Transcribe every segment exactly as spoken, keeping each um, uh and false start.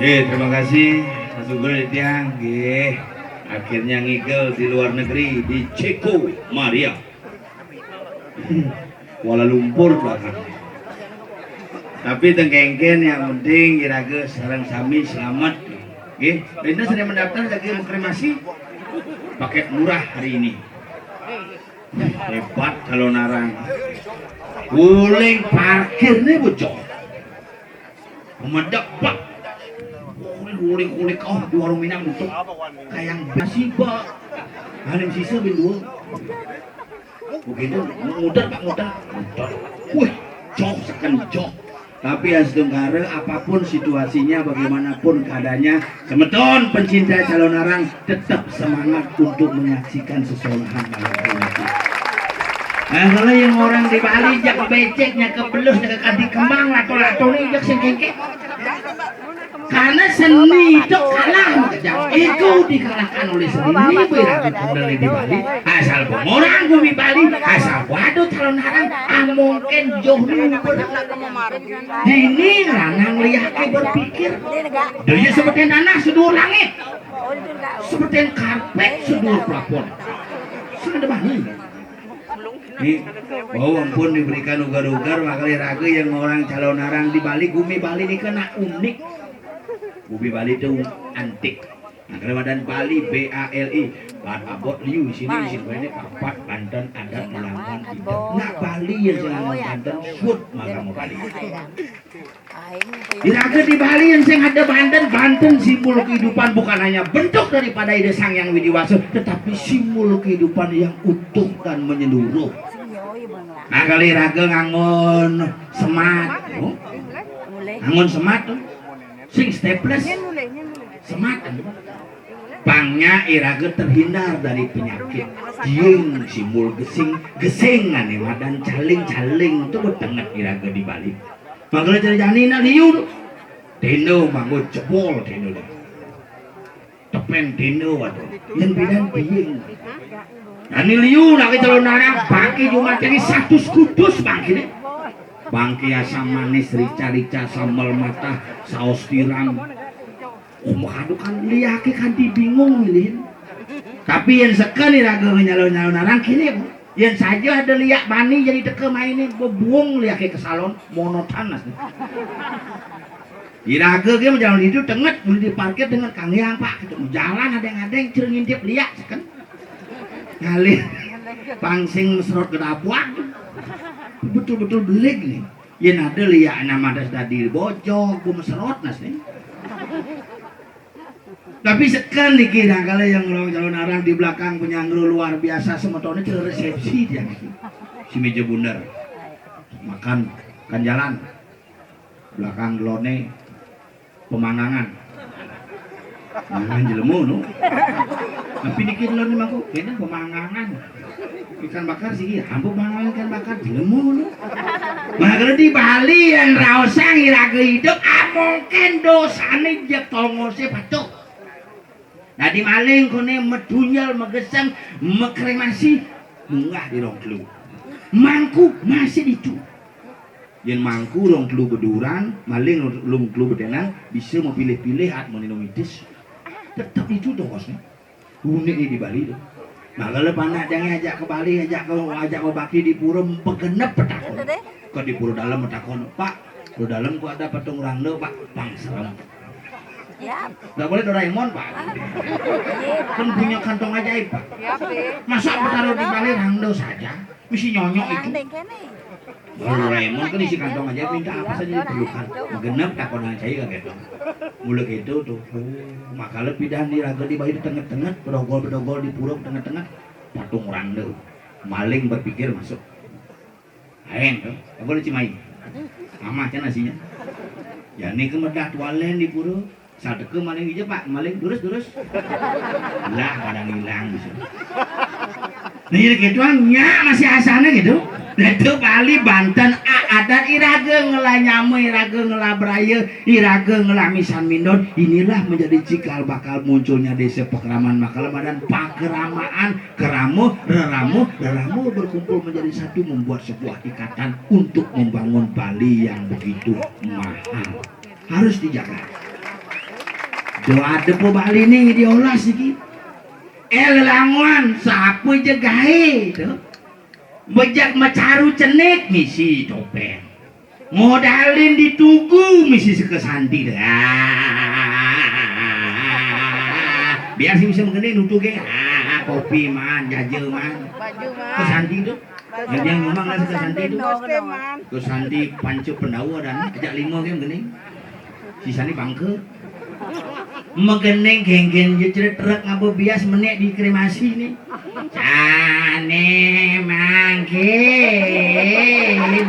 Eh, terima kasih, Mas Ugul, tiang. Nggih. Akhirnya ngigel di luar negeri, di Ceko, Maria. Kuala Lumpur belakang. Tapi tengkengken yang penting iraga sareng sami selamat. Nggih, Linda sudah mendaftar lagi mau kremasi. Paket murah hari ini. Hebat kalau narang. Uling parkir nih bocor. Medek, Pak. Kulik, kulik, kulik. Oh, di warung Minang untuk kayang basi, Pak. Halim sisa bin dua. Begitu, muter, Pak, muter. Muter. Wih, joh, seken joh. Tapi ya, sedengkara, apapun situasinya, bagaimanapun keadaannya, semeton pencinta calon arang tetap semangat untuk menyaksikan sesolahan malam hari ini. Nah, kalau yang orang di Bali, jak becek, nyak kebelus, nyak kadi kembang, lato-lato nih, jak sing kengke. Karena seni itu kalah sama kejam. Itu dikalahkan oleh seni. Ini berarti kendali di Bali. Asal orang bumi Bali, asal waduh calon arang, amongken joh luber. Dini lanang liake berpikir. Dia seperti tanah seduur langit. Seperti karpet seduur plafon. Sudah ada bani. Nih, oh, ampun, diberikan ugar-ugar, makanya raga yang orang calon arang di Bali, gumi Bali ini kena unik. Gumi Bali itu antik. Nah, kalau badan Bali, B A L I, ban abot liu, di sini, di sini ini papat, Banten, adat, melawan, tidak. Nah, Bali yang selama Banten, sud, maka mau Bali. Iraga di Bali yang sing ada Banten, Banten simbol kehidupan, bukan hanya bentuk daripada Ida Sang Hyang Widi Wasa, tetapi simbol kehidupan yang utuh dan menyeluruh. Nah, kalau iraga ngangon semat, oh, ngangon semat tuh, sing staples, semat, pangnya iraga terhindar dari penyakit. Jiung simbol gesing, gesing ane madan caling-caling tuh betenget iraga di Bali. Mangkala jani-jani nak liu tu. Tenda manggo jebol tenda ni. Tepeng tenda waduh. Yang bidan piing. Jani liu nak kita lo narang bangke Jumat ini satu sekudus bangke ni. Bangke asam manis, rica-rica, sambal matah, saus tiram. Oh, makadukan liake kan dibingung milih. Tapi yang seken iraga nyalo-nyalo narang kini. Yang saja ada liak bani jadi teka main ni bebuang liake ke salon monoton nas. Iraga ke jalan itu tenget boleh diparkir dengan kangyang, Pak. Kita jalan ada yang ada yang cerita ngintip liak kan. Ngalih pangsing mesrot ke dapuak. Betul-betul beleg ni. Yang ada liak nama das tadi bojok, gua mesrot nas ni. Tapi seken niki nah, kalau yang orang calon arang di belakang penyanggra luar biasa, semetonnya ke resepsi dia niki. Si meja bundar. Makan kan jalan. Belakang delone pemangangan. Mangan jelemu no. Tapi niki delone mangku kene pemangangan. Ikan bakar sih, ampun, pemangangan ikan bakar jelemu no. Nah, kalau di Bali yang raosang iraga hidup, amongken dosane jek tongose patuh. Dadi maling kone medunyel, megeseng, mekremasi, munggah di rong telu. Mangku masih ditu. Yen mangku rong telu beduran, maling rong telu betenan, bisa mapilih-pilih at meninomitis. Tetep ditu tongosne. Unik ni di Bali tu. Nah, kalau panak jangan ajak ke Bali, ajak ke ajak ke bakti di pura, begenep petakon. Ke di pura dalam petakon, "Pak, pura dalam kok ada patung rangda, Pak?" Pang serem. Nggak boleh Doraemon, Pak. Kan punya kantong ajaib, Pak. Masa bertaruh di Bali rangda saja? Mesti nyonyok itu. Doraemon kan isi kantong aja, minta apa saja diperlukan. Genep takonan saya kaget dong. Mula gitu tuh. Oh, makanya pindah di raga di Bali tenget-tenget, bedogol-bedogol di pura tenget-tenget. Patung rangda. Maling berpikir masuk. Aeng tuh, apa lu cimai? Amah kan nasinya. Ya ini kemedah tualen di pura. Sadeke maling ija, Pak, maling durus-durus. Lah, kadang hilang bisa. Nah, ya gitu, nya masih asana gitu. Nah, itu Bali, Banten, a- adat iraga ngela nyama, iraga ngela beraya, iraga ngela misan mindon. Inilah menjadi cikal bakal munculnya desa Pakraman, makala badan Pakramaan, kerama, rerama, rerama berkumpul menjadi satu, membuat sebuah ikatan untuk membangun Bali yang begitu mahal. Harus dijaga. Tuh ada po Bali nih diolas iki. Eh, lelangon, sapa je gaé, to? Bejak macaru cenik misi topéng. Modalin di tugu misi seka santi deh. Ah, biar sih bisa mengenai nutu ge. Ah, kopi man, jaja man. Baju man. Ke santi tuh. Baju man. Yang memang lah seka santi tuh. Kostum man. Ke santi pancu pendawa dan ajak lima ge mengenai. Sisanya bangke. Megeneng genggen je cerita truk ngapa bias menek di kremasi nih. Cane mangkin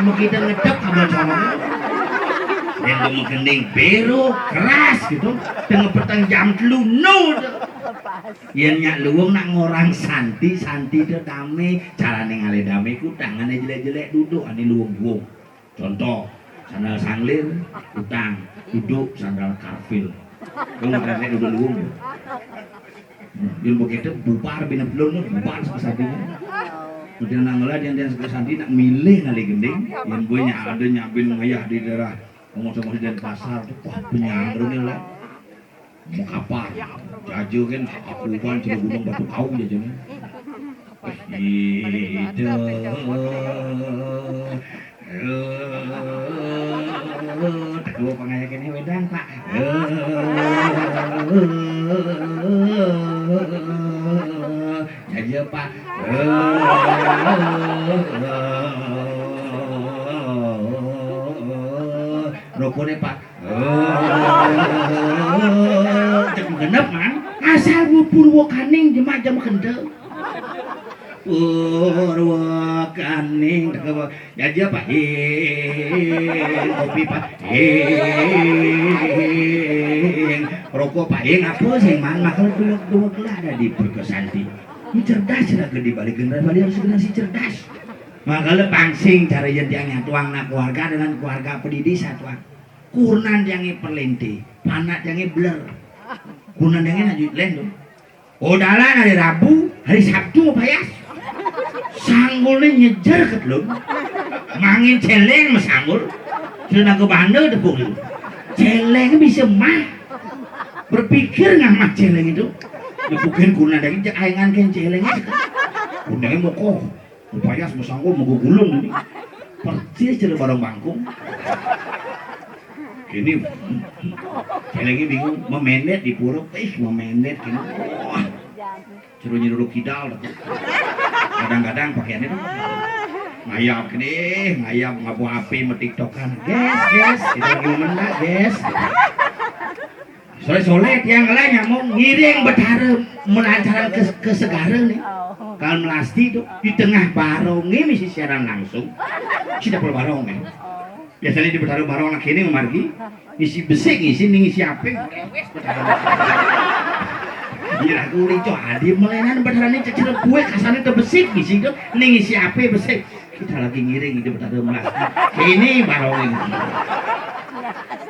begitu ngedep kabel corong. Yang megeneng beru keras gitu. Tengah petang jam telu no. Yang nyak luwung nak ngorang santi, santi itu dame. Carane ngale dame ku tangane jelek-jelek duduk ane luwung-luwung. Contoh, sandal sanglir, utang, duduk, sandal karfil. Kamu makan saya duduk luwung ya. Yang begitu bubar bina belum bubar sepesadanya. Kemudian nang ngelah yang dia sepesadanya nak milih ngali gending, yang gue ada nyabin ngayah di daerah ngomong-ngomong di pasar, wah penyanggernya lah. Mekapar, jaja kan, aku kan, Cina Gunung Batu Kau jaja nih. Itu. Teko pangaya kene wedang, Pak. Jaja, Pak. Rokone, Pak. Cek genep, man. Asal bu Purwakaning jemak jam kente. Purwakaning, jaja, Pak. Hing, kopi, Pak. Hing, rokok, Pak. Hing, apa sih, man? Makanya dua-dua lah ada di perkesanti. Ini cerdas, cerdas di balik generasi, balik harus generasi cerdas. Makanya pangsing cara yang tiangnya tuang nak keluarga dengan keluarga pedidi satuan. Kurnan yang perlente, panak yang beler. Kurnan yang nak juit lendo. Odalan hari Rabu, hari Sabtu payas. Sanggulnya nyejer ke telun. Mangin celeng mesanggul. Sudah ke banda tepung. Celeng bisa mah. Berpikir nggak mah celeng itu. Nepukin kurnan daging cek aingan ke celeng itu. Kurnan mau koh. Upaya sama sangko mau gulung ini. Persis jadi barang bangkung. Ini celengnya bingung, memendet di pura, ih memendet gini. Wah, cerunya duduk kidal. Kadang-kadang pakaiannya tuh ngayap gini, ngayap ngabu api metiktokan. Guys, guys, kita lagi mana, guys? Sore-sore tiang lah nyamuk ngiring betara melancaran ke, ke segara nih. Kalau melasti itu di tengah barong ini misi siaran langsung. Sida perbarong nih. Biasanya di betara barong lagi ini memargi ngisi besik ngisi nih ngisi apa? Iya aku lincah adi melenan betara ini cecil kue kasarnya terbesik ngisi itu nih ngisi apa besik. Kita lagi ngiring hidup tak ada melas. Ini baru ini.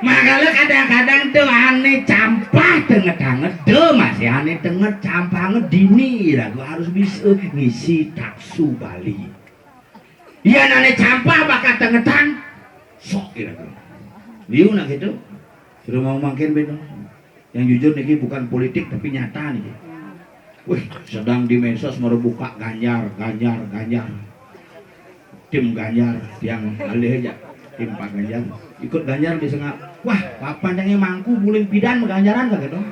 Makanya kadang-kadang tuh ane campah tenget-tenget, deh masih ane tenget campah dini ragu harus bisa ngisi taksu Bali. Iya nane campah bakat tengetan, sok kira-kira. Liu nak gitu. Sudah mau makin beda. Yang jujur niki bukan politik tapi nyata niki. Wih, sedang di medsos baru buka Ganjar, Ganjar, Ganjar. Tim Ganjar yang alih aja, tim Pak Ganjar. Ikut Ganjar bisa nggak? Wah, papan yang mangku bulan pidan Ganjaran kagak dong?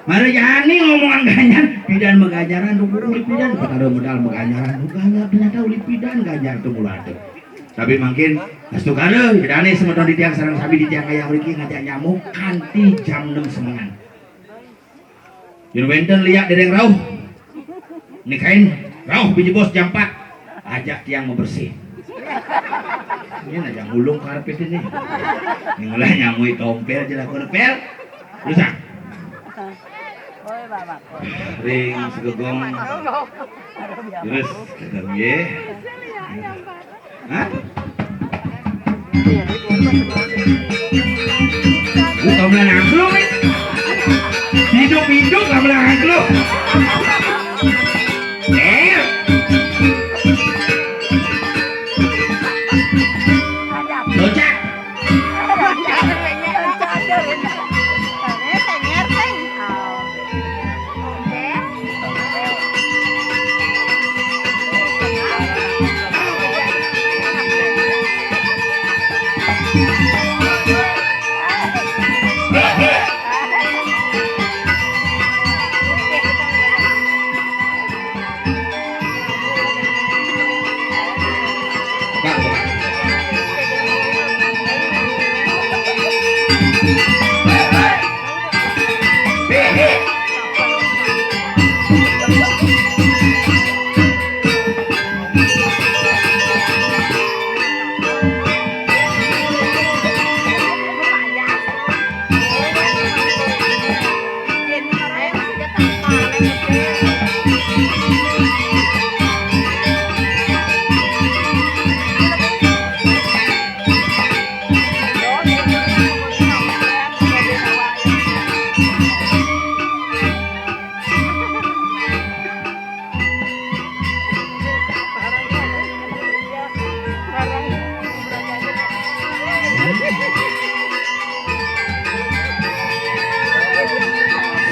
Mari jani ngomongan Ganjar, pidan Ganjaran tuh bulan pidan, kata ada modal Ganjaran, Ganjar ternyata uli pidan Ganjar tuh mulai. Tapi mungkin Astukara, dane semeton di tiang sareng sami di tiang kayang mriki ngajak nyamuk kanthi jam enam semengan. Yen wenten liak dereng rauh, nikain rauh biji bos jam empat. Ajak tiang mau bersih. Ini aja ngulung karpet ini. Ini mulai nyamui tompel aja lah, pel. Rusak. Ring segegong. Terus, kata gue. Hah? Bukan belah nangklung, eh. Hidup-hidup nggak belah nangklung. Eh. Bocah.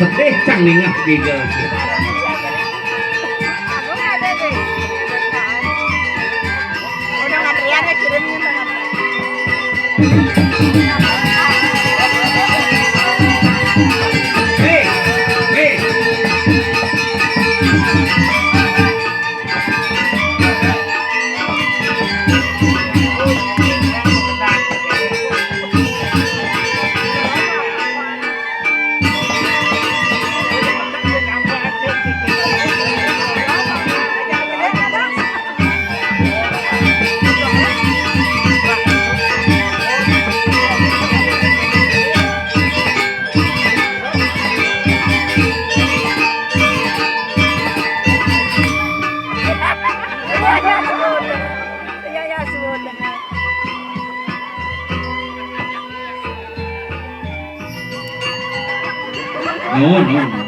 Sedih cang ningeh bida. Udah ngantrian ya, kirim nih. Hei, hei. No, no, no.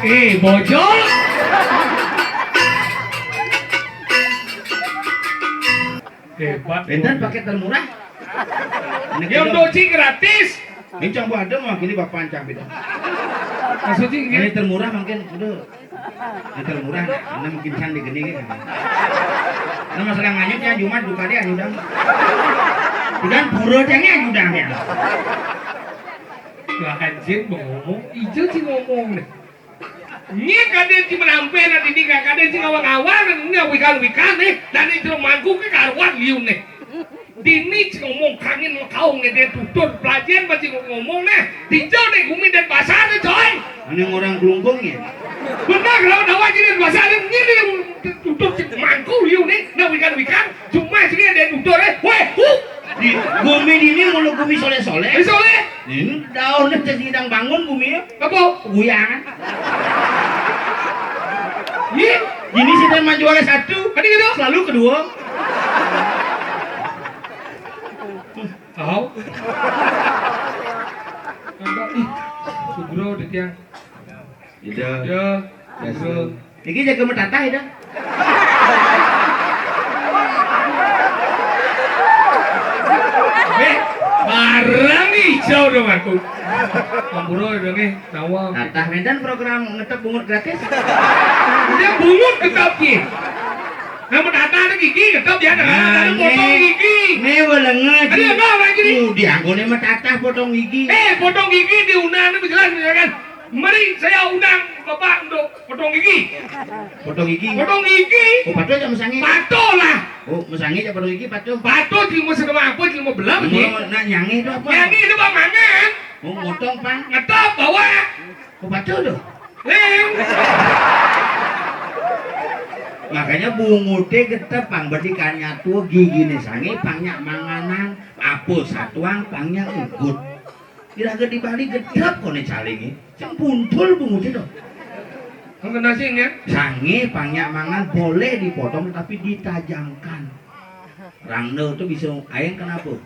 Eh, bojol. Hebat. Bentan paket termurah. Yang doji gratis. Ini cang buah ada mah ini bapak cang beda. Maksudnya ini termurah mungkin udah. Ini termurah, ini mungkin can digeni gitu. Nah, masalah nganyut ya Jumat duka dia nyudang. Udah pura cangnya nyudang ya. Lah anjir mau ngomong, ijo sih ngomong deh. Nya kadén ci menampé na dini ka kadén ci ngawang-ngawang na wikan-wikan né, dané jero mangku ké karuan liuné. Dini ci ngomong kangin kaung né dén tutur pelajaran masih ngomong né. Dijauh deh gumi dan pasar né coy. Ini orang kelungkung ya. Benar kalau dawa jadi pasar né ngini tutur ci mangku liuné na wikan-wikan cuma sini ada tutur eh weh hu. Di gumi dini mau gumi soleh-soleh. Eh, soleh. Ini daun aja sidang bangun gumi ya. Apa? Guyangan. Iya. Ini sudah maju oleh satu. Kan gitu. Selalu kedua. Tahu? Ih, Sugro deh tiang. Ida. Ida. Biasa. Sugro. Iki jaga metatah ida. Eh, barang hijau dong aku. Ampura dong eh, nawa. Tatah Medan program ngetep bungut gratis. Dia bungut ketep ki. Nah, metatah ada gigi ketep ya, ada potong gigi. Né welenget. Ada apa lagi nih? Udah aku né metatah potong gigi. Eh, potong gigi diundang nih jelas misalkan. Mari saya undang Bapak untuk potong gigi. Potong gigi. Potong gigi. Oh, patuh aja mesangé. Patuh lah. Oh, mesangé aja potong gigi patuh. Patuh di musim apa, di mau belam, Ini ya? Nak nyangé itu apa? Nyangé itu, Bang, mangan. Oh, motong, Bang. Ngetop, bawa. Oh, patuh tuh. Lem. Makanya bunguté getep, Bang, berarti kan nyatu giginé sangé, Bang, nyak manganan, apa satuang, Bang, nyak ugut. Iraga di Bali gedep koné calingé. Cang buntul bunguté to. Kang kena sing ya. Sangé pang nyak mangan boleh dipotong tapi ditajamkan. Rangda tuh bisa aéng kenapa?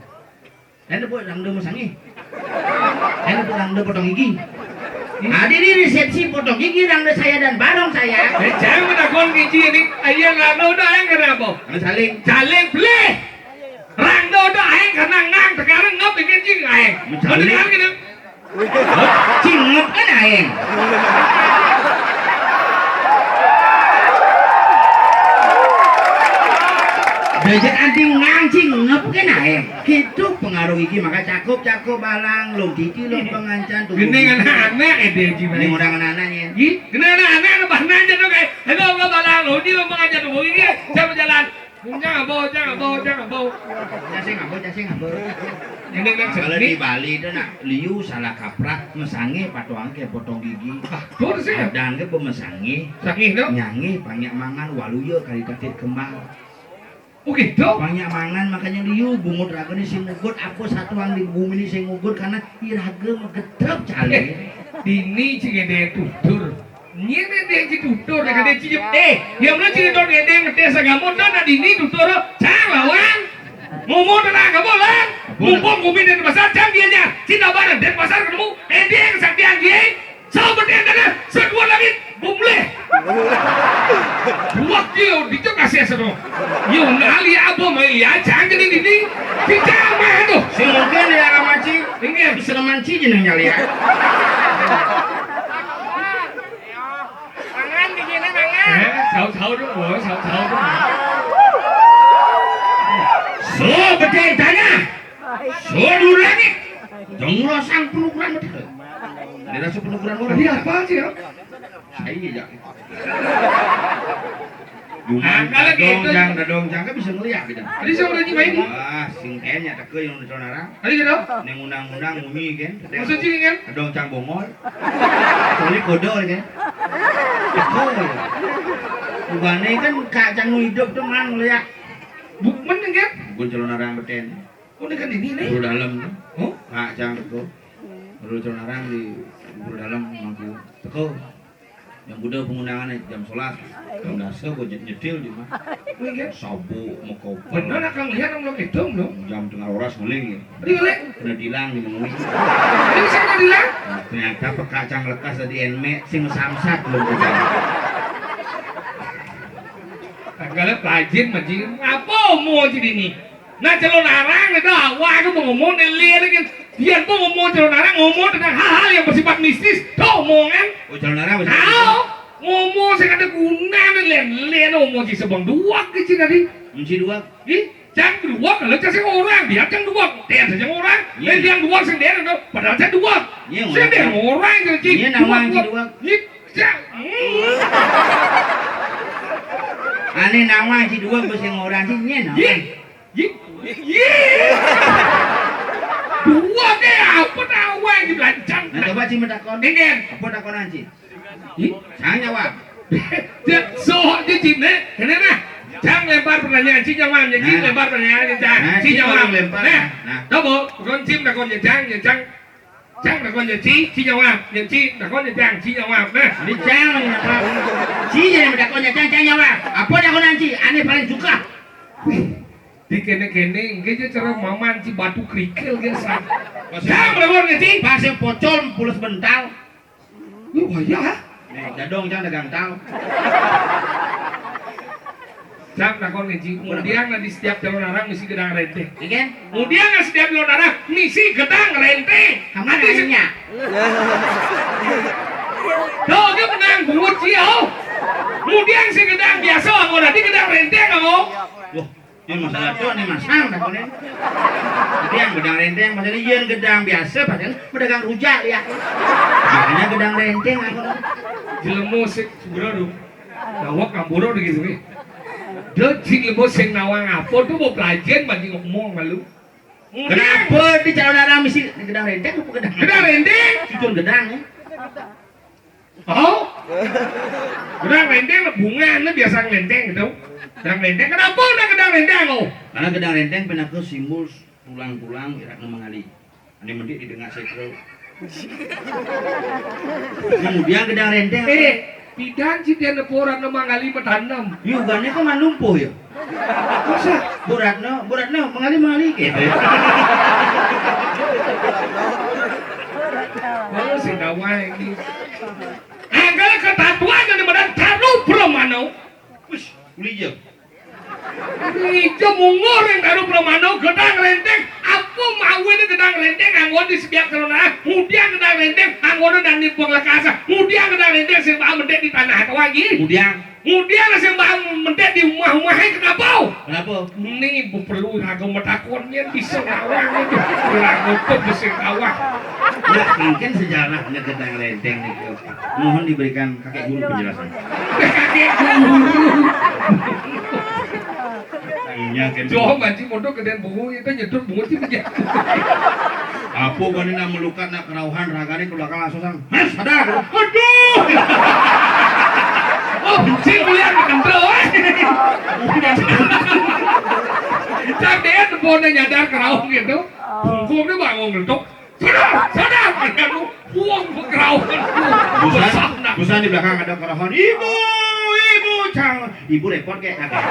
Enak buat rangda mesangé. Enak buat rangda potong gigi. Ada di resepsi potong gigi rangda saya dan barong saya. Eh, jangan menakon gigi ini. Ayo rangda udah aéng kenapa? Anu saling. Saling beli. Rangda udah aéng karena ngang sekarang nggak bikin cing aéng. Mencari. Bener kan gitu? Cingep kan aéng. Belajar anti ngang cingep kan aéng. Gitu pengaruh iki maka cakep cakep balang lo titi lo pengancan tuh. Gini anak-anak ya dia gimana? Ini orang anak-anaknya. Gini anak-anak ada bahan aja tuh kayak, "Halo, enggak balang lo ini lo pengancan tuh ini siapa jalan?" Jangan bau, jangan bau, jangan bau. Casing apa, casing apa? Ini kan kalau di Bali itu nak liu salah kaprah, mesangé patuang kayak potong gigi. Ah, tuh sih. Adang ke pemesangé. Sangé tuh. Nyangé banyak mangan waluya kali tatit kembang. Oh gitu. Banyak mangan makanya liu bungut ragane sing mugut apa satuan di bumi ini sing mugut karena iraga megedep cale. Dini cing ada tutur. Nyene deh ci tutur, deh kade ci jep. Eh, dia mula ci tutur deh deh ngetes agama tuh nak dini tutur cang lawan. Ngomong tenang agama lan. Mumpung bumi dan pasar cang dia aja. Cinta bareng dan pasar ketemu. Eh dia kesaktian dia. Sahabat yang kena seduan langit bumleh. Buat dia dicek kasih seru. Yo nali apa mai ya cang jadi dini. Kita mah tuh. Si mungkin ya ramaci. Ini bisa ramaci jeneng nyali ya. Mangan di sini mangan. Eh, tahu-tahu dong, bos, tahu-tahu dong. So, betul tanya. So, dulu lagi. Dong lo sang penukuran betul. Ini rasa penukuran orang. Tadi apa sih ya? Saya ya. Nah, kalau dadong gitu. Cang, dadong cang kan bisa ngeliat gitu. Tadi saya udah nyimain. Wah, sing kayaknya teke yang udah narang. Tadi gitu. Neng undang-undang bumi kan. Maksud sih kan? Dadong cang bongol. Soalnya kode kan. Kode. Bukannya kan kacang hidup tuh man ngeliat. Bukmen kan? Bukan calon narang beten. Oh, ini kan ini nih. Buru dalam tuh. Oh? Kacang tuh. Buru calon narang di buru dalam mangku. Teko. Yang udah pengundangan jam sebelas, jam dasa gua nyetil di mah. Iya. Sabu mau koper. Bener akan lihat orang belum hitung dong. Jam tengah oras guling ya. Iya, Lek. Kena dilang di menui. Ini saya kena dilang. Nah, ternyata pekacang lekas tadi enme sing samsat belum juga. Tanggalnya pelajin majin apa mau jadi ini? Nah, calon arang itu awak itu mau ngomong dan lihat kan. Dia pun ngomong calon arang ngomong tentang hal-hal yang bersifat mistis. Tuh omongan. Oh, calon arang apa? Tahu. Ngomong saya kata guna nih len len ngomong si sebang dua ke sih tadi. Kunci dua. Ih, jangan dua kalau kasih orang dia jangan dua. Dia saja orang. Iya. Dan dia dua sendiri tuh. Padahal saya dua. Iya, sendiri orang itu sih. Iya, nama kunci dua. Ih, ya. Ane nama kunci dua bos yang orang sih nyen. Iya. Yik. Yik. Dua ke apa tahu yang dibelancang. Nah, coba Ci mentakon. Ini. Apa takonan Ci? Yik. Saya jawab. Dia soal dia Ci nih. Ini nah. Cang lempar pertanyaan Ci jawab ya Ci lempar pertanyaan Cang. Nah, Ci jawab. Lempar. Nah. Nah. Tahu bu? Bukan Ci mentakon ya Cang ya Cang. Cang takon ya Ci, Ci jawab. Ya Ci takon ya Cang, Ci jawab. Nah, ini Cang lagi takon. Ci jadi takon ya Cang, Cang jawab. Apa takonan Ci? Ane paling suka. Wih, di kene-kene engke je cara maman Ci batu kerikil ge sa. Cang takon ya Ci. Pas yang pocol pules bental. Wih, wah ya. Nih, dadong Cang dagang tau. Cang takon nih, Ci. Kemudian di setiap calon arang misi gedang renteng. Iya kan? Kemudian di setiap calon arang misi gedang renteng. Kamu nanya. Tuh, dia menang buat Ci, oh. Kemudian si gedang biasa, mau nanti gedang renteng, kamu. Wah, ini masalah tuh, ini masang, takonin. Gedang, gedang renteng, maksudnya iya gedang biasa, padahal pedagang rujak ya. Makanya gedang renteng, aku. Jelema sing sugro tu. Nawang kampura tu gitu ni. Dia jelema sing nawang apa tu mau pelajaran bagi ngomong malu. Kenapa di calon arang mesti gedang rendeng apa gedang? Gedang rendeng. Cucur gedang ya. Oh? Gedang rendeng lah bunga ni biasa rendeng gitu. Gedang rendeng. Kenapa udah gedang rendeng oh? Karena gedang rendeng pernah ke simbol tulang-tulang irak mengali. Ane mendik di tengah sekro. Kemudian gedang rendeng. Eh, pidan si dia nepo Ratna Mangali matanem. Yugane kok manumpuh ya? Masa? Bu Ratna, Bu Ratna, Mangali, Mangali gitu. Baru si dawai ini. Anggal ketatuan yang dimana taruh permano. Wis, ulija. Ija mungguh ring Daru Pramana, gedang renteng, apa mawine gedang renteng anggon di sebiak kerona, mudian gedang renteng anggon dani penglekasa, mudian gedang renteng sing baa mendek di tanah atau lagi. Mudian. Mudian sing baa mendek di umah-umahe kenapa? Kenapa? Ni perlu raga matakon yen bisa ngawang itu. Raga pun bisa ngawang. Ya, mungkin sejarahnya gedang renteng nih. Mohon diberikan kakek guru penjelasan. Kakek guru. Iya, kan. Jauh banci mondok gedén bungu, itu nyedot bungu sih, begitu. Apa kau ini nak melukat, nak kerauhan, ragane ke belakang langsung sang. Mas, sadar. Aduh. Oh, si kuliah kental, eh. Udah. Cak dia pun nyadar kerauh gitu. Bungkung dia bangun ngelutuk. Sadar, sadar, anu, uang bekerauhan. Busan, busan di belakang ada kerauhan. Ibu, ibu, cang. Ibu repot kayak kakek.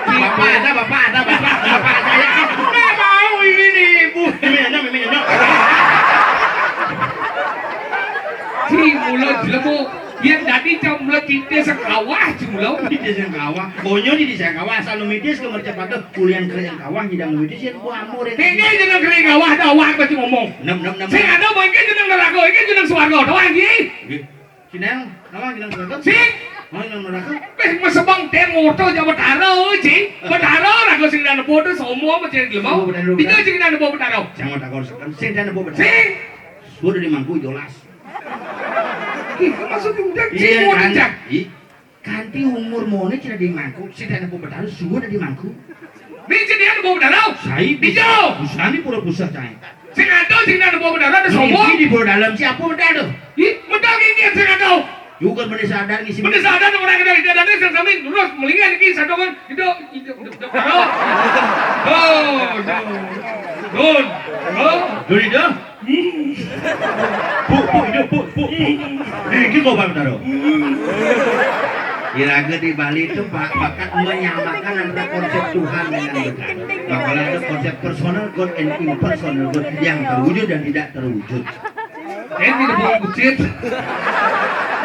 Bapak ada, bapak ada, bapak, bapak ada. Ya, nggak mau ini nih, ibu. Ini aja, ini aja. Si mula jelemu. Yen dadi cemlet titis sing kawah, jumlah titis sing kawah. Konyo titis sing kawah, asal numitis ke mercepat tuh. Kulian kere yang kawah, nyidang numitis, yen ku amur, ya. Iki jeneng kere kawah, ta awak mesti ngomong. Nem, nem, nem. Sing ada apa iki jeneng neraka, iki jeneng swarga, ta awak iki? Nggih. Jeneng, apa jeneng neraka? Sing. Oh, jeneng neraka. Wis mesebang den ngoto ya Betara, Ji. Betara, raga sing dan foto somo apa jeneng jelema? Oh, Betara. Iki sing dan foto Betara. Jangan tak kau sekan, sing dan foto Betara. Sing. Sudah di mangku jolas. Ih, maksudnya udah Iya, cimot kan? Aja. Ih, kanti umur mone cina di mangku, sing dadi Betara suwe dadi mangku. Ni cina di Betara. Sai Dijo. Busani pura pusah cai. Sing ado sing dadi Betara ada sobo. Iki di Pura Dalam siapa medal tuh? Ih, medal iki sing ado. Juga bener sadar ngisi. Bener sadar orang kita tidak ada sing sami terus melingan iki sadongan. Itu, itu, itu, itu. Oh, oh, oh. Dun. Oh. Dun itu. Bu, bu, hidup, bu, bu, bu. Eh, iki kok Bang Taro. Iraga di Bali itu ba-, bakat menyamakan antara konsep Tuhan dengan Betara. Makanya ada konsep personal God and impersonal God yang terwujud dan tidak terwujud. Eh, ini bukan kucit.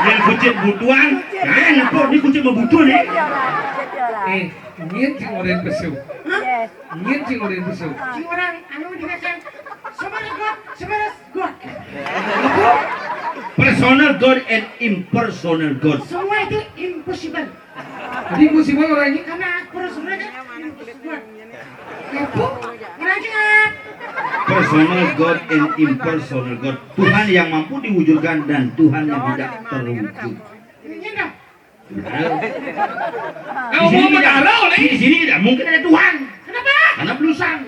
Yang kucit butuhan. Nah, nepuk ni kucit mau butuh ni. Eh, ini sing orang pesu. Hah? Nyén sing ora iso. Sing ora anu dikasih semeres got, semeres got. Personal God and impersonal God. Semua itu impossible. Jadi impossible orang ini karena personal kan impossible. Apa? Orang jawab. Personal God and impersonal God. Tuhan yang mampu diwujudkan dan Tuhan yang tidak terwujud. Ini dah. Nah, di sini tidak, di sini tidak mungkin ada Tuhan. Kenapa? Karena belusang.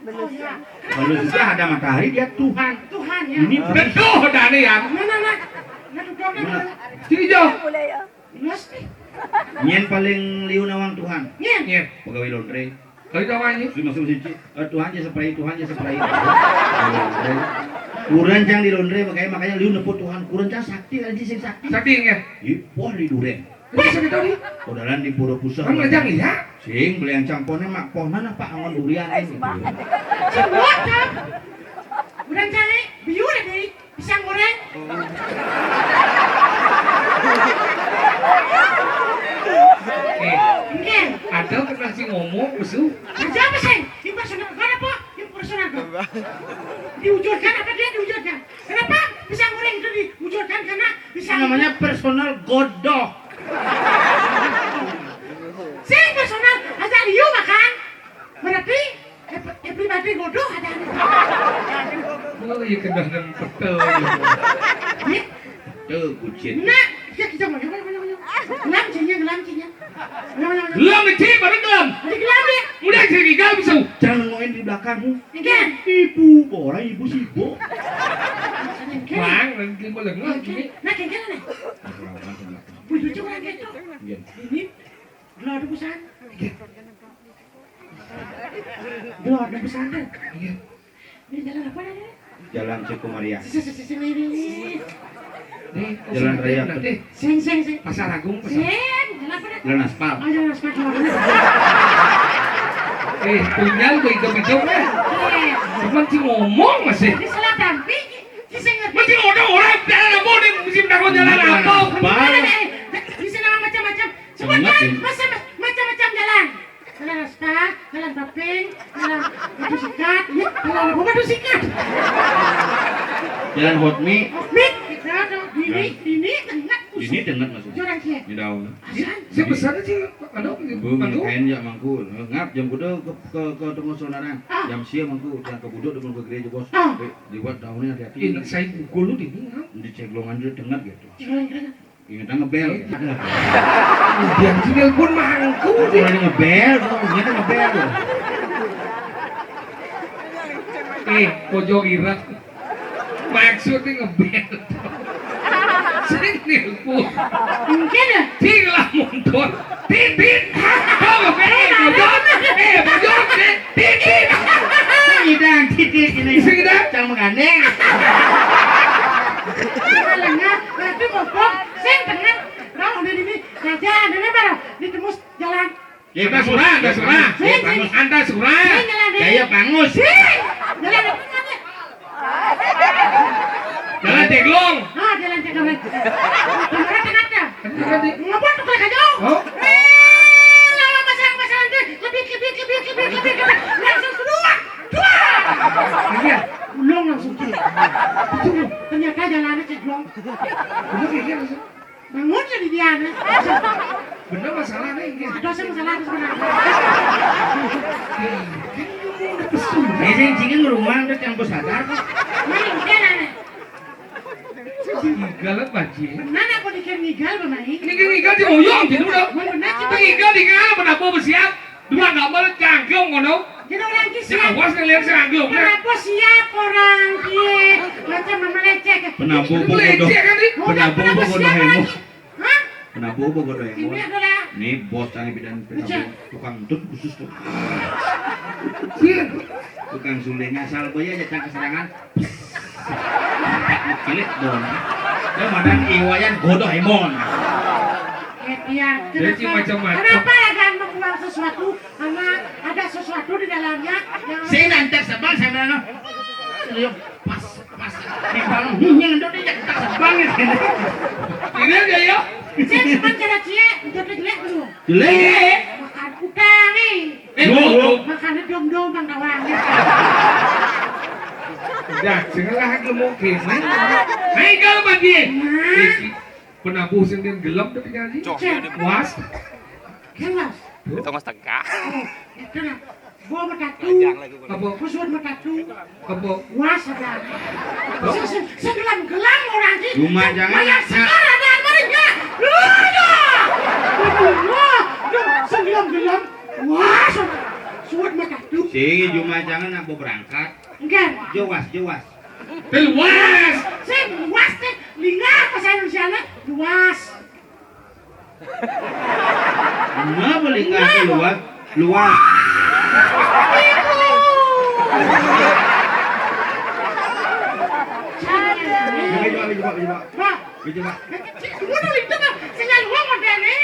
Oh, iya. Kalau sudah ada matahari, dia Tuhan. Tuhan, ya. Ini betul, Dani, ya. Nah, nah, nah. Nah, duduk, nah, nah. Sini, Jo. Nyén paling liu nawang Tuhan. Nyén. Nyén. Pegawai laundry. Kali tahu aja. Terima kasih, Cik. Eh, Tuhan aja spray, Tuhan aja spray. Kurencang di laundry, makanya, makanya liu nepuk Tuhan. Kurencang sakti, aja sing sakti. Sakti, ya? Ih, wah, di duren. Wah, sakit tadi. Kodalan di pura pusat. Kamu ngejang, iya? Sing, beli ancang pohon, mak pohon apa? Angon durian, eh, gitu. Semua, Cang. Kurencang, eh, biu, eh, di. Pisang goreng. Eh, ada pernah sih ngomong, besu? Kerja apa sih? Impersonal God apa? Impersonal God. Diwujudkan apa dia diwujudkan? Kenapa pisang goreng itu diwujudkan? Karena pisang namanya personal godoh. Sing personal, aja liu makan. Berarti Eh, pe-, eh, pribadi godoh ada. Oh, iya, kedah dan betul. Tuh, bucin. Nah, kita, kita mau, yuk, yuk, yuk, yuk. Gelam, cingnya, gelam, cingnya. Yuk, yuk, yuk. Gelam, cing, baru gelam. Ada gelam, ya? Udah, cing, gelam, bisa. Jangan ngomongin di belakangmu. Enggak. Ibu, orang ibu sibuk. Enggak. Bang, nanti mau lengah, gini. Nah, kayak gini, nih. Bujuk orang gitu. Iya. Ini, gelar ada pesan. Iya. Gelar ada pesan, tuh. Iya. Ini jalan apa namanya? Jalan Suku Maria. Sisi, sisi, sini, ini. Nih, jalan raya. Nanti. Sing, sing, sing. Pasar Agung, pasar. Sing, jalan apa dah? Jalan aspal. Oh, jalan aspal, jalan aspal. Eh, punya lu itu, itu, eh. Eh. Cuman si ngomong masih. Ini salah tampi. Sisi ngerti. Masih ngomong orang jalan apa nih? Mesti mendapat jalan apa? Aspal. Ini, eh, di sini nama macam-macam. Sebutkan macam-macam jalan. Jalan Aspal, jalan Paping, jalan Batu Sikat, ya, jalan apa Batu Sikat? Jalan Hotmi. Hotmi, kita ada dini, dini, tengah. Dini tengah masuk. Jorang sia. Di daun. Asan. Siapa sana sih? Ada apa? Bu, mangku? Kain ya mangku. Ngap jam kuda ke, ke, ke tengah saudara. Ah. Jam sia mangku, yang ke budok dengan ke gereja, Bos. Ah. Eh, liwat daunnya hati-hati. Eh, nak saya pukul lu dini, ngap. Di ceglongan dia tengah gitu. Ceglongan tengah. Ingat ngebel. Dia juga pun mangku. Orang ngebel, ingat ngebel. Eh, pojok irek. Maksudnya ngebel. Sini nih, Bu. Mungkin ya? Sini lah mundur. Titit. Kau ngebel, eh, pojok. Eh, pojok, eh, titit. Tidak, titit ini. Sini dah. Cang menggandeng. Lengah, berarti bobok. Sing bener. Bang, udah ini, raja, ada apa, Bang? Di tembus jalan. Ya, anda surah, anda surah. Sing, sing. Anda surah. Sing, jalan, sing. Saya bangus. Sing. Jalan apa namanya? Jalan Teglong. Ah, jalan Teglong. Beneran kan ada? Beneran di- Ngapa tuh kayak jauh? Oh. Eh, lama pasang, pasang, deh. Lebih, lebih, lebih, lebih, lebih, lebih. Langsung kedua. Dua. Iya. Ulung langsung tuh. Itu, ternyata jalannya ceglong. Bener, iya, langsung. Bangun ya di dia, nih. Bener masalahnya ini. Ada sih masalah sebenarnya. Ini sing cingin rumah udah campur sadar kok. Ini dia, nih. Ngigal apa, Ji? Benar apa dikira ngigal, Bang Mai? Ini kan ngigal di oyong, jadi udah. Benar, Ji. Ngigal di ngala, benar apa bersiap? Dua gambar cangklong ngono. Jadi orang ki siap. Ya, awas nih, lihat si Rangklong, ya. Kenapa siap orang ki? Macam melecehkan. Penabuh. Melecehkan, nih. Penabuh, penabuh, penabuh, siap orang ki. Hah? Penabuh, penabuh, penabuh. Ini adalah. Nih, bos yang bidan penabuh. Iya. Tukang tut khusus tuh. Iya. Tukang suling asal boya aja cang keserangan. Cilik dong. Dia madan iwayan godoh emon. Eh, Tian, jadi kenapa, macam-macam. Kenapa ada membuang sesuatu? Karena ada sesuatu di dalamnya yang. Saya nanti sebang, saya bilang, "Serius, pas, pas." Memang, hmm, yang itu dia tak sebang ya. Ini aja ya. Saya sebang cara cie, itu jelek dulu. Jelek. Makan utang nih. Eh, loh, loh. Makannya dom-dom, Bang Dawang. Dah, janganlah lagi mungkin. Nah, kalau mati. Nah. Penabuh sing dia gelem tapi ngaji. Cok, iya, deh. Was. Kan, Mas? Itu Mas Tengkah. Oh, itu nah. Gua mau tatu. Apa? Gua suruh mau tatu. Apa? Was ada. Apa? Se-, se-, segelam-gelam orang ki. Cuma jangan. Banyak sekar ada apa enggak? Lu ada. Wah, segelam-gelam. Was ada. Suat mau tatu. Si, cuma jangan aku berangkat. Enggak. Jewas, jewas. Teluas. Sing luas, sing lingah bahasa Indonesianya luas. Kenapa lingah? Kenapa? Luas? Luas. Ibu. Coba, coba, coba, coba. Pak. Coba. Udah itu, Pak. Sing luas modelnya.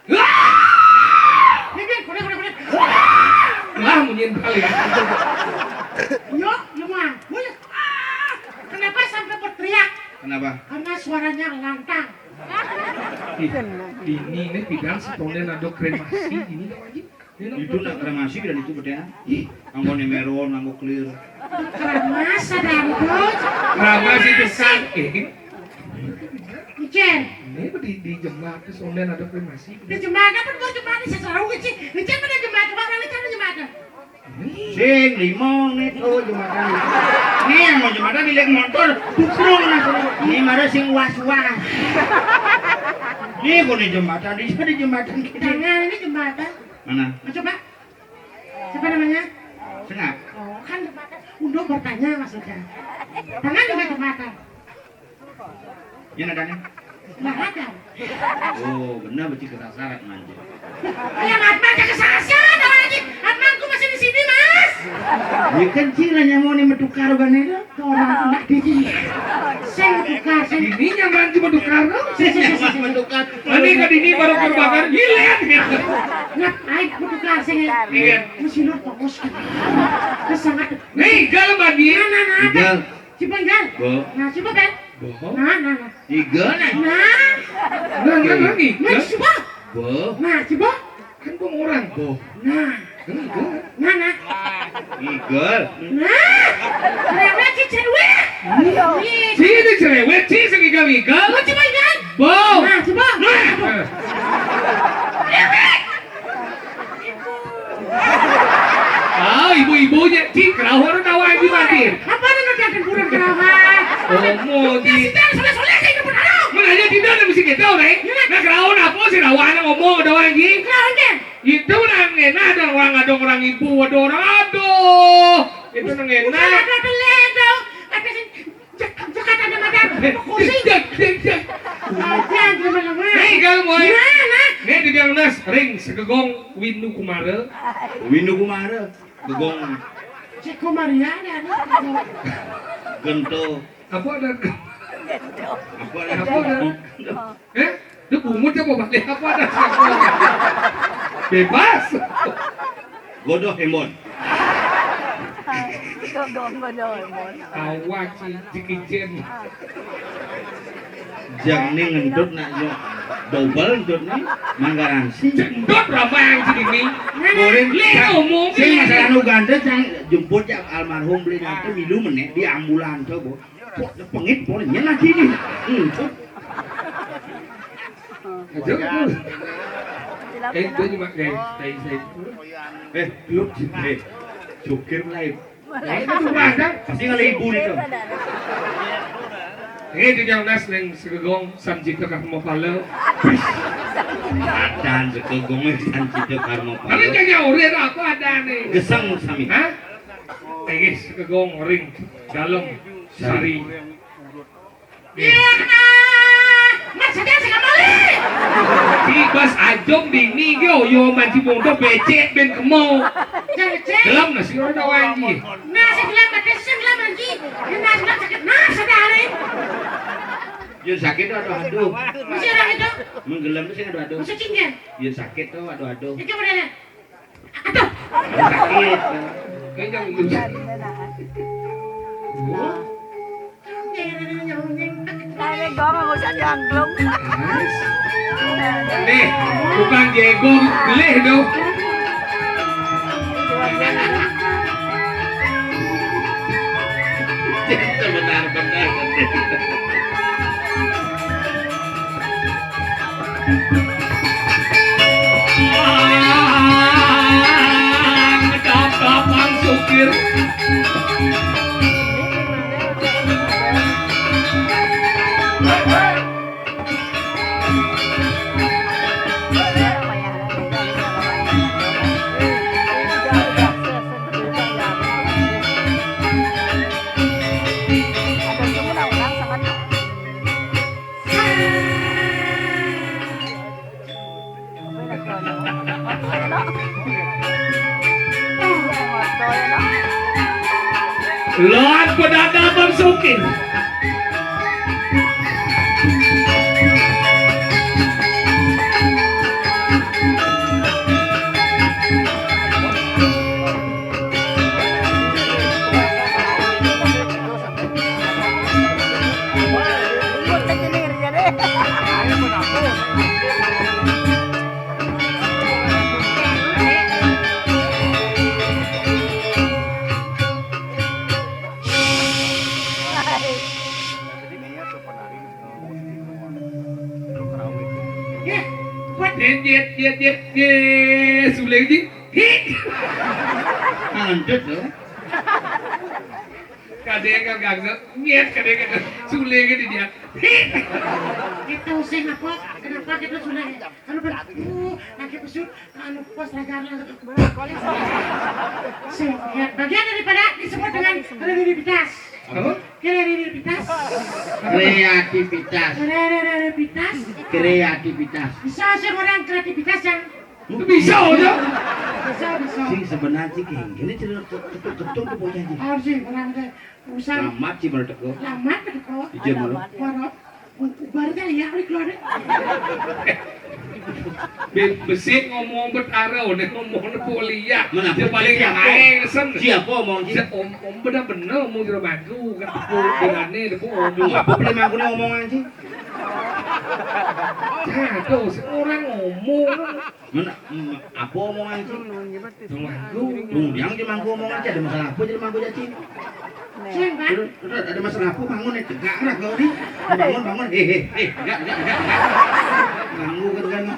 Wah! Ini, kuda, kuda, kuda. Lah, munyiin kali ya. Yo, yo, Mang. Wih, ah, kenapa sampai berteriak? Kenapa? Karena suaranya lantang. Ih, ini, ini bidang si Tonden ada kremasi, ini dong lagi. Ini itu nak kremasi dan itu bedanya. Ih, anggo nemeron, anggo clear. Keramas ada itu. Keramas itu kan. Eh. Icen. Ini apa di, di Jember, terus online ada kremasi? Di Jember apa? Di Jember, saya tahu, Icen. Icen pada Jember, kemana Icen di Jember? Sing, limong nih, oh, Jember. Ini yang mau jembatan di motor, tubruk nah. Ini mara sing was-was. Ini kok di jembatan, di sini jembatan gini. Jangan, ini jembatan. Mana? Coba. Siapa namanya? Sengap. Oh, kan jembatan. Untuk bertanya maksudnya. Jangan juga jembatan. Ini nadanya? Nggak ada. Oh, benar berarti kesasaran manja. Ya, Mat, Mat, kesasaran lagi. Mat, Mat, aku masih di sini, Mas. Ya kan cing lah nyamu nih metukar kan itu. Orang tuh nggak didi. Saya metukar, saya. Ini nyaman cuma tukar dong. Saya, saya, saya, saya. Metukar. Ini kan ini baru kebakar, nyilet gitu. Ngapain metukar, saya? Iya. Mesti lo fokus. Terus sangat. Nih, jalan lagi. Nah, nah, nah, apa? Igal. Coba, Igal. Bo. Nah, coba, Ben. Bo. Nah, nah, nah. Igal, nah. Nah. Nah, nah, nah, nih. Nah, coba. Bo. Nah, coba. Kan gua orang. Bo. Nah. Kan igal. Nah, nah. Igal. Nah. Cerewet, si cerewet. Nih. Sini cerewet, si sing igal-igal. Coba, coba, Igal. Bo. Nah, coba. Nah. Cerewet. Ah, ibu-ibunya, cing, kerauhan tawa aja mati. Apa nih udah tempuran kerauhan? Omo, cing. Tidak, soleh-soleh, saya tempuran. Mana aja tidak ada mesti kita, orang. Nah, kerauhan apa sih, rawan ngomong, ada orang, cing? Kerauhan, cing. Itu nang enak, ada orang, ada orang ibu, ada orang, aduh. Itu nang enak. Ada telek, ada. Ada sih. Cek, cek, ada mata. Pusing. Cek, cek, cek. Aja, gimana, Mas? Nih, kalau mau. Gimana? Nih, di Biang Nas, ring, segegong, Windu Kumara. Windu Kumara. Gegong. Ceko Maria, ada, ada. Gento. Apa ada? Apa ada? Apa ada? Eh? Itu bungut apa balik? Apa ada? Bebas. Godoh Embon. Godoh, godoh, Embon. Awak si Jackie Chan. Jang ni ngendut nak yo. Double ngendut ni. Manggaransi. Cendot ramai yang sini ni. Boleh. Leh umum. Sing masalah nu ganda, jang jemput ya almarhum beli nanti milu meneh di ambulan tu, Bo. Kok pengit boleh nyen lagi ni. Hmm. Aja tu. Eh, dia cuma, eh, saya, saya. Eh, lu, eh, sukir lah. Eh, itu ada. Pasti kalau ibu ni tu. Eh, di Biang Nas neng segegong San Cipta Karma Pala. Adan segegong, eh, San Cipta Karma Pala. Tapi jangan orang apa ada ni. Gesang sami. Hah? Eh, segegong ring dalam sari. Iya, Mas, saya sing kembali. Di bas ajom dini ge, yo manci bondo becek ben kemo. Becek. Gelem nasi ora wangi. Nasi gelem, ada sing gelem lagi. Ini nasi gelem sakit, nasi ada hari. Yo sakit, aduh, aduh. Masih ada itu? Menggelem tuh sing aduh, aduh. Masih cinggan. Yo sakit tuh, aduh, aduh. Itu benar. Aduh. Sakit. Kenyang lu. Tadi gua nggak usah nyangklung. Nih, tukang jegong, geleh dong. Benar-benar. Ngedap-dap Bang Sukir. Lawan pedada Bang Sukir. Dit, dit, dit, dit, dit. Sule, dit. Hik. Ngentut loh. Kadéngé kagak, nyét kadéngé, sulingnya di dia. Itu sing apa? Kenapa kita sudah anu, anu, lagi besut, anu, pas raga, sing, ya, bagian daripada disebut dengan kreativitas. Apa? Kreativitas. Kreativitas. Kreativitas. Kreativitas. Bisa sih orang kreativitas yang bisa aja. Bisa, bisa. Sing sebenarnya sih kayak gini cerita ketuk-ketuk tuh bocah sih. Harus sih orang teh. Usah. Lamat sih baru teko. Lamat teko. Ijen malu. Warok. Baru teh lihat di keluar. Be-, besik ngomong betara, udah ngomong nepo lihat. Mana dia paling siapa? Lain sen. Siapa ngomong sih? Om, om benar-benar ngomong jero batu, kan tepuk dengannya, tepuk ngomong. Apa boleh mangkune omongan sih? Jatuh, orang ngomong. Mana, mm, apa omongan sih? Jero batu. Kemudian dia mangku omongan sih, ada masalah apa jadi mangku jadi? Sing, Pak. Ada, ada, ada masalah apa? Bangun, eh, tegak lah kau ni. Bangun, bangun. Eh, eh, eh, tegak, tegak, tegak, tegak. Ganggu kan, kan.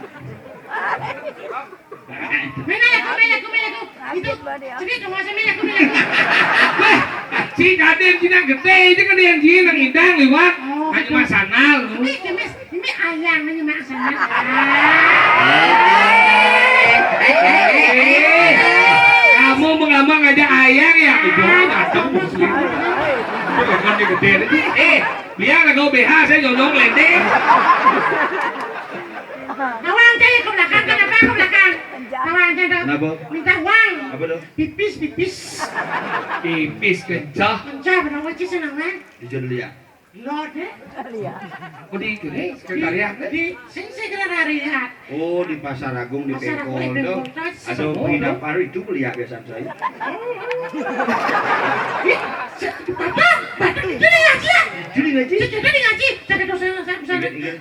Melaku, melaku, melaku. Itu, sedih dong, masa melaku, melaku. Weh, si Kadén cina gedé, itu kan yang cina ngidang liwat. Oh, nanya betul. Masanal, lu. Ini, ini, ini ayang, nanya masanal. Eh, eh, eh, eh, eh. Kamu mengamang aja ayang ya? Itu, aduh, itu kan gedé. Eh, biar lah kau B H, saya nyolong lendeng. Tawang aja ya ke belakang, kenapa ke belakang? Tawang aja dong. Kenapa? Minta uang. Apa tuh? Pipis, pipis. Pipis kencah. Kencah, benar aja senangan. Dijadian lihat. Lo deh. Aku di, eh, sekretariat, eh. Di, sing sekretariat. Oh, di Pasar Agung, di Pasar Agung, Pékol, di tuh. Pékol, ada semua, pindah tuh. Paru itu kuliah biasa saya. Ih, se-, apa? Batak itu nih ngaji ya? Itu nih ngaji? Kita nih ngaji. Saya dosen, saya bisa. Iya, iya.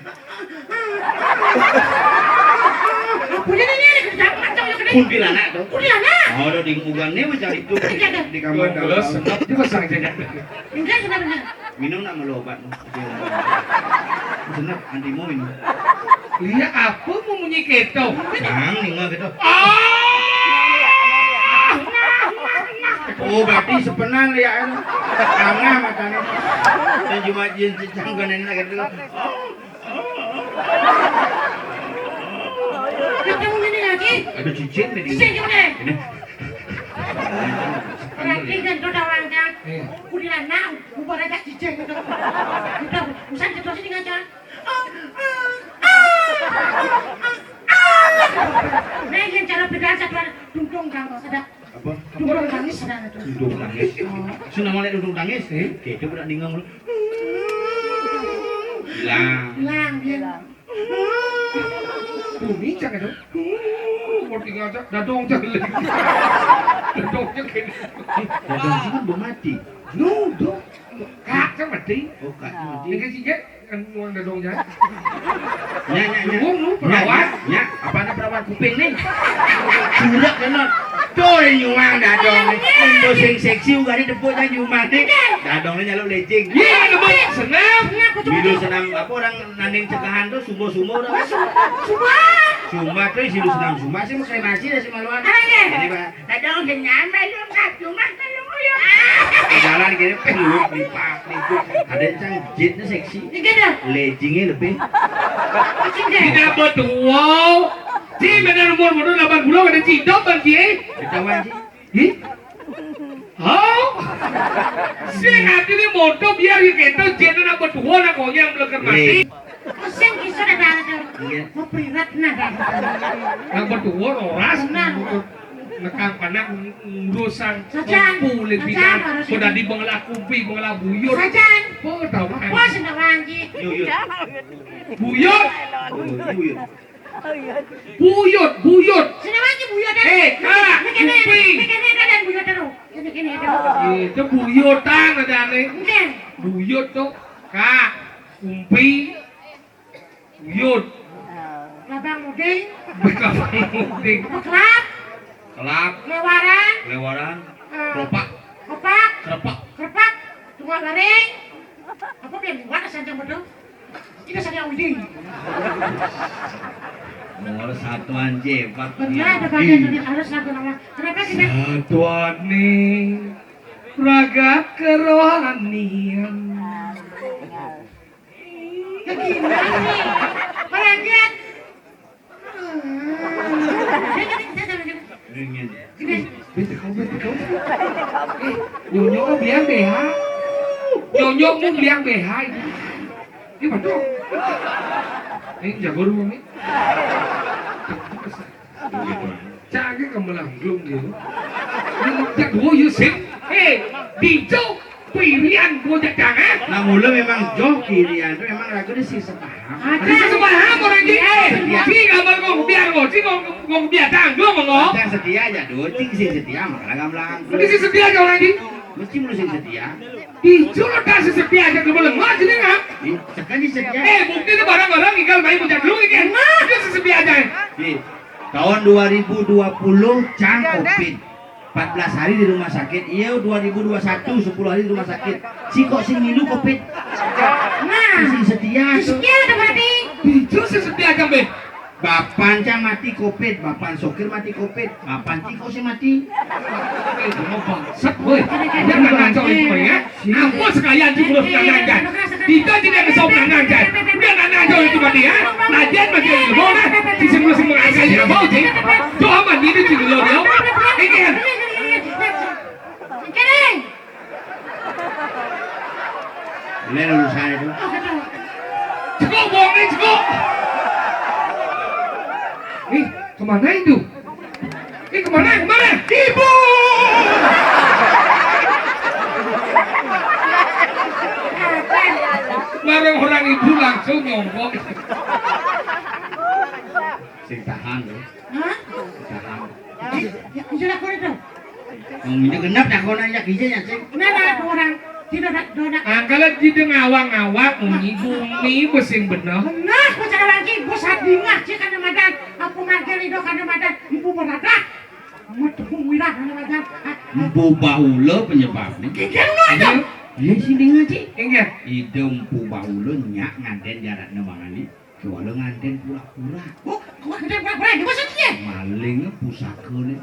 Apa ini nih? Jangan macam yang kena. Kuntilanak, tuh. Kuntilanak. Oh, udah di mugang nih, mencari tuh. Iya, dah. Di kamar. Terus, dalam. Senap juga sang jajan. Enggak, senap, enggak. Minum nak malu obat. Senap, anti mau minum. Lihat apa mau munyi keto? Bang, ninga keto. Ah! Oh, berarti sepenan lihat, anu. Tengah matanya. Dan cuma jin cicang konen lah gitu. Ketemu ini lagi. Ada cicing nih. Cicing gimana? Ini. Orang tinggal tuh tawang, kan? Iya. Kuntilanak, bubar aja cicing gitu. Udah, usah jatuh sini aja. Nah, yang cara beda satu, dudung, kan, ada. Apa? Dudung tangis, ada tuh. Dudung tangis. Oh. Sudah mulai dudung tangis, eh? Oke, coba nak dengar dulu. Hilang. Hilang, dia. Bumi cak itu. Mau tinggal cak, dadong cak. Dadong cak ini. Dadong sih kan belum mati. No, dong. Kak cak mati. Oh, kak mati. Ini kan sih, kan uang dadong cak. Nya, nya, nya. Lu, lu, nya, perawat. Nya, nya. Apa ada perawat kuping nih? Surak kena. Tuh, nyuang dadong nih. Untuk sing seksi, uga ditepuk aja di rumah nih. Dadong nih nyaluk lecing. Iya, lebih senam. Senam, betul, betul. Bilu senam, apa orang Nanding cegahan tuh sumba-sumba udah. Sumba. Sumba tuh si Lusnam sumba sih mau kremasi dah si maluan. Ah, iya. Ini, Pak. Kadang udah nyampe lu nggak cuma kalau lu. Jalan gini, peluk, lipak, lipak. Ada yang cang jitnya seksi. Iya dah. Leggingnya lebih. Tidak betul. Di mana umur muda delapan puluh ada cidok kan, Ci? Ketahuan, Ci. Ih? Oh? Sing artinya moto biar ya kita jeneng apa tua nak konyang belakang mati. Sing bisa ada ada. Iya. Mau prirat nah dah. Nak bertua roras. Nah. Nekang panak ngurusang. Sajan. Kulit sajan, bidan. Harus. Sudah di bengela kumpi, bengela buyut. Sajan. Oh, tahu kan? Apa sih nak wangi? Yuk, yuk. Buyut. Oh, buyut. Buyut, buyut. Sini lagi buyut, eh. Eh, Kak, ini kene, kumpi. Ini kene, ada buyut, aduh. Ini kene, aduh. Itu buyutan ada nih. Oke. Buyut tuh, Kak, kumpi, buyut. Labang muding. Labang muding. Kelap. Kelap. Lewaran. Lewaran. Eh, keropak. Keropak. Keropak. Keropak. Tunggal garing. Apa yang buat sanjang betul? Kita saja uji. Nomor satuan jebat. Benar, ada bagian ini harus lagu nama. Kenapa kita? Satuan nih. Pragat kerohanian. Kekinian nih. Pragat. Ingin. Gini. Betul, betul. Eh, nyonyo mau bilang B H. Nyonyo mau bilang B H ini. Ini betul. Ini jago rumah nih. Cagi kemelangglung gitu. Ini jadwo, you see? Eh, dijo pirian gua jadang, eh? Nah, mula memang joh kirian tu memang lagu ni sing sepaham. Ada sing sepaham orang ni. Eh, si gambar kau biar kau, si kau, kau biar tanggung kau. Yang setia aja dulu, sing setia malah gamlang. Ini sing setia aja orang ni. Mesti mula sing setia. Dijo lo tak sing setia aja dulu, lemah sini, ah. Ih, sekarang setia. Eh, bukti ni barang-barang tinggal main bujang dulu ni, kan? Dia sing setia aja, eh. Ih, tahun dua ribu dua puluh cang covid. Empat belas hari di rumah sakit. Iya, dua ribu dua satu, sepuluh hari di rumah sakit. Si kok sing milu covid? Nah. Sing setia tu. Setia tu berarti. Dijo sing setia aja, be. Bapan cang mati covid, bapan sokir mati covid, bapan ciko sing mati. Eh, cuma bangsat, woi. Dia nggak ngaco itu, ya. Apa sekalian cuma nggak ngaco? Kita tidak bisa nggak ngaco. Dia nggak ngaco itu mati, ya. Lagian masih ilmu, nah. Di semua semua aja ya, mau sih. Doa mandi itu juga lo dia. Ini kan. Ini. Ini urusan itu. Cekok, bohong nih, cekok. Nih, kemana itu? Ini kemana? Kemana? Ibu! Barang orang ibu langsung nyongkok. Sing tahan, loh. Hah? Sing tahan. Eh, ya, sudah, aku itu. Wong itu genep takonan ya, bisa ya, Cing? Nah, nah, orang. Tidak ada, tidak ada. Ah, kalau tidak ngawang-ngawang, munyi bumi, besing bener. Benar, aku cara lagi, bos hati ngah, Cing, kada madan. Aku marga Rido kada madan, ibu berada. Metu wirah kada madan. Ah, Empu Bahula penyebabnya. Kikir lu aja. Iya, iya, sini ngaji. Ingat. Ida Empu Bahula nyak nganten jaratnya mangali. Kuala nganten pura-pura. Oh, kuala nganten pura-pura, ini maksudnya? Maling pusaka ni.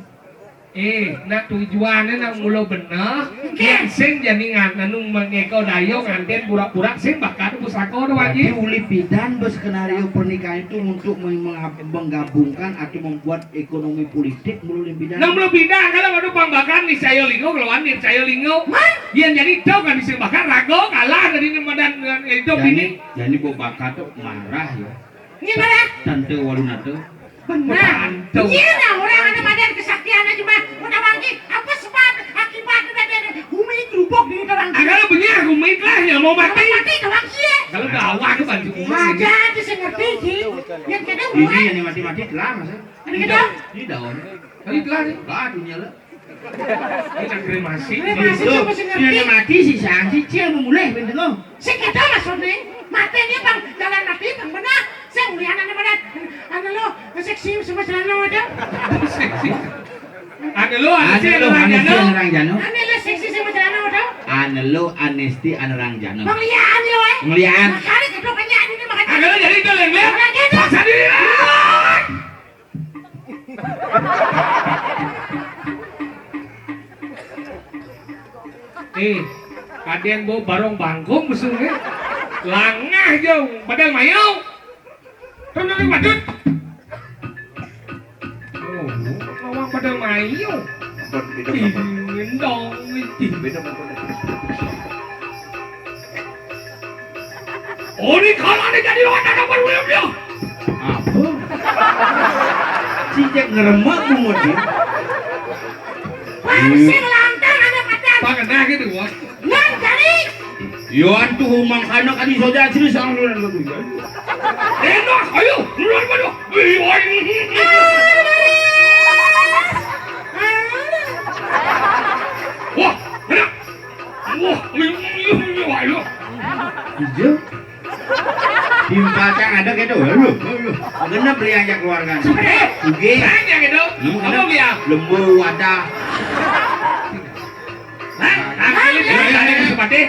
Eh, nak tujuannya nak mula benar. Okey. Yang sing jadi ngan, anu mengekau dayo nganten pura-pura sing bakal pusaka tu, Pak Haji. Jadi uli pidan berskenario pernikahan itu untuk meng-, menggabungkan atau membuat ekonomi politik mula uli pidan. Nah, mula pidan kalau ada pambakan niscaya lingo, kelawan niscaya lingo. Hah? Yang jadi tahu kan sing bakal rago kalah dari madan, eh, itu ini. Jadi bau bakar tu marah ya. Ini marah. Tante Walunata. Benar. Tante. Iya nah, orang ada badan kesaktian aja mah. Udah wangi. Apa sebab akibat udah ada bumi gerubuk di orang. Ah, kalau bunyi aku mati lah, ya mau mati. Mau mati orang kia. Kalau dah awak tu bantu bumi. Aja tu saya ngerti sih. Yang kena ini buat. Yang mati-mati telah masa. Ini kita. Ini daun. Ini telah ni. Bah dunia lah. Ini nak kremasi. Kremasi tu mesti ngerti. Dia mati si sang si cia memulih pintu tu. Sing kada maksudnya. Mati ni bang jalan mati bang benar. Sing mulihan anu mana? Anu lo seksi sama celana ada. Seksi. Anu lo, anu si anu orang jano. Anu lo seksi sama celana ada. Anu lo anesti anu orang jano. Pengliaan lo eh. Pengliaan. Makanya kita banyak ini makanya. Anu lo jadi itu leng leng. Orang jano. Paksa diri lah. Eh, kadang bau barong bangkung musuhnya. Langah jauh, padahal mayau. Tuh, tuh, tuh, badut. Oh, lawang padahal mayau. Beda, beda, beda. Dingin dong, dingin. Beda, beda. Oh, ini kalau ada jadi lawan anak baru dia. Apa? Cicek ngeremak bungut dia. Pangsing lantang ada padan. Pangenah gitu, wah. Nang jadi. Yo antu humang kana kadi soja asli sang lu lagu. Enak, ayo, mulai pada. Wih, wah, ini. Wah, enak. Wah, wih, wih, wih, wih, wah, iya. Iya. Timpal cang ada gitu. Aduh, aduh. Genep beli aja keluarga. Oke. Banyak gitu. Lembu, apa dia? Lembu wadah. Hah? Hah? Ini sepatih.